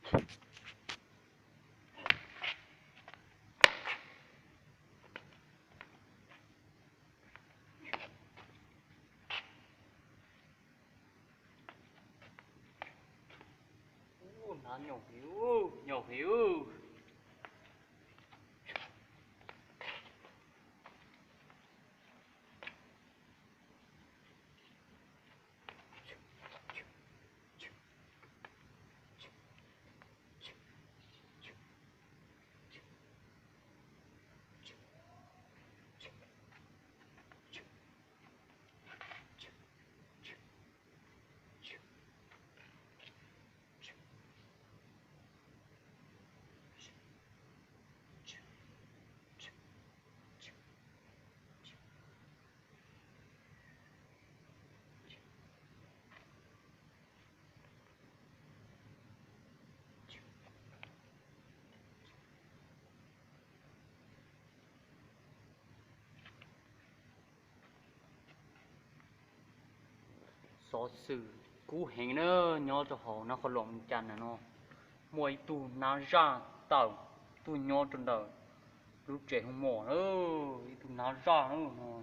Ub, nyob nyob heev, nyob heev. Xov xwm kub heev na, nyob rau hauv Nab Qhoos Loos Vias Cas na no, muaj ib tug nab zaj tawm tuaj nyob rau ntawm lub tsev hoo mom na, ib tug nab zaj na no.